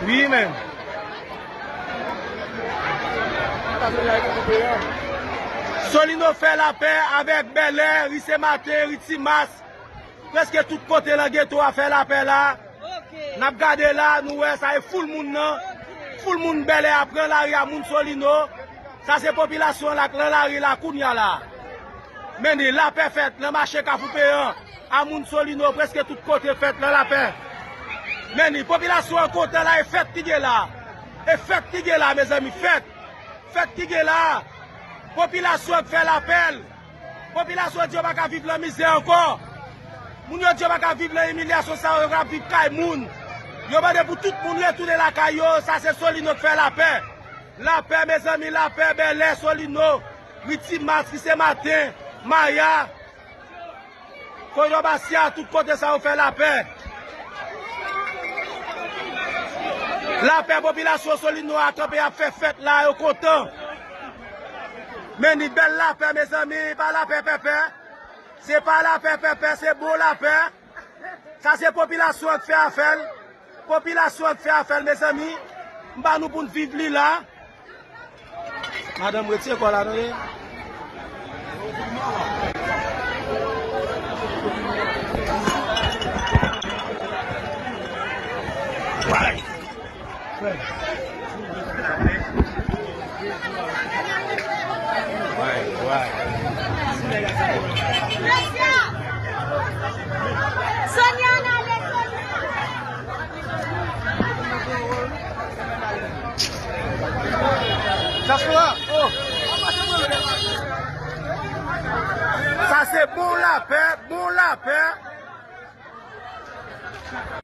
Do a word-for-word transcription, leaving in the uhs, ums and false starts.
Wi, men. Solino fè lapè avèk Bèlè, ri Senmaten, ri Timas. Prèske tout kote nan geto a fè lapè la. N ap gade la, nou wè sa e foul moun nan. Foul moun Bèlè a pran lari a, moun Solino. Sa se popilasyon an la k lan lari la kounye a la. Men ni lapè fèt nan mache Kafou Peyan a, moun Solino, prèske tout kote fèt lan lapè. Men ni popilasyon an kontan la, e fèt ki gen la. E fèt ki gen la, mezanmi, fèt. Fèt ki gen la. Popilasyon an k fè lapè. Popilasyon an di yo pa ka viv lan mizè ankò. Moun yo di yo pa ka viv lan imilyasyon sa yo, yo ka viv kay moun. Yo mande pou tout moun retounen lakay yo, sa se Solino k fè lapè. Lapè, mezanmi, lapè, Bèlè, Solino, ri Timas, ri Senmaten, Maya, Koyòbasya, tout kote sa yo fè lapè. Lapè, popilasyon Solino a kanpe ap fè fèt la, yo kontan. Men ni bèl lapè, mezanmi, pa lapè pèpè. Se pa lapè pèpè, se bon lapè. Sa se popilasyon an k fè afè l. Popilasyon an k fè afè l, mezanmi. M ba nou pou n viv li la. Madanm, retire kò la, tande. Sa se bon lapè, bon lapè.